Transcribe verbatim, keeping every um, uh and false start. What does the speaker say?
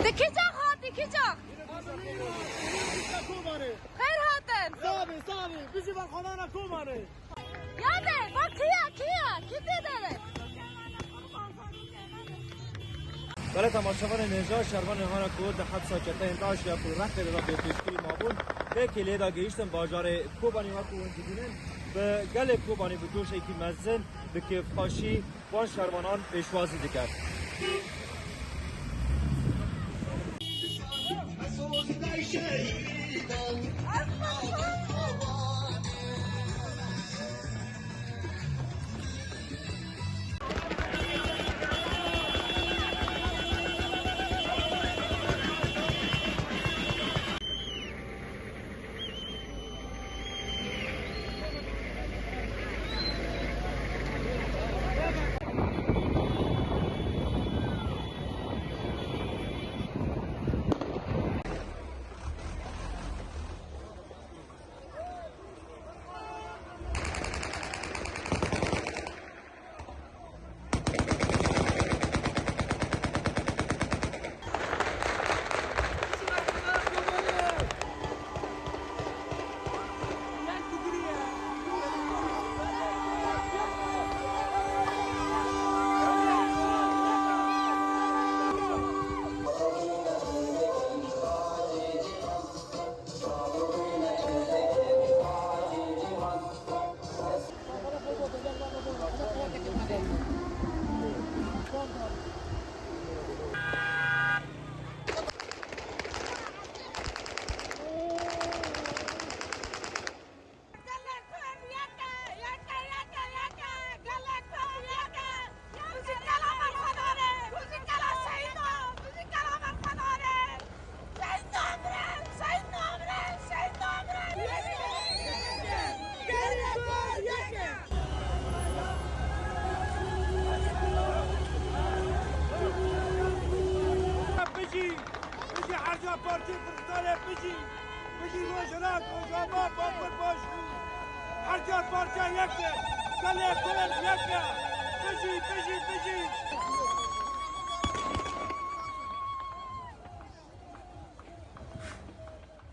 Te kî çax hatî, kî çax? Kobanê. Xêr hatin. Sax bî, sax bî. Bijî berxwedana Kobanê. Yade, bak kî ya, kî ya, kî tê de be? Belê temaşevanên hêja, şervanên hana ku di hepsa çeteyên DAIŞ ya ku rextê li bê pêşkirî mabûn, vê kêliyê de gihîştin bajarê Kobanê, wekû hûn dibînin, bi gelê Kobanê bi coşekî mezin, bi kêfxweşî wan şervanan pêşwazî dike. Gelê Kurd yek e, yek e, yek e, yek e. Gelê Kurd yek e. Bijî gela berxwedanê, bijî gela şehîdan, bijî gela berxwedanê. Şehîd namirin, şehîd namirin, şehîd namirin. Gelê Kurd yek e. Bijî, bijî her ca partî Kurdistanê bijî. Bijî Rojhilat, Rojava, Bakur, Başûr. Her çar parça yek e. Gelê Kurd yek e. Bijî, bijî, bijî.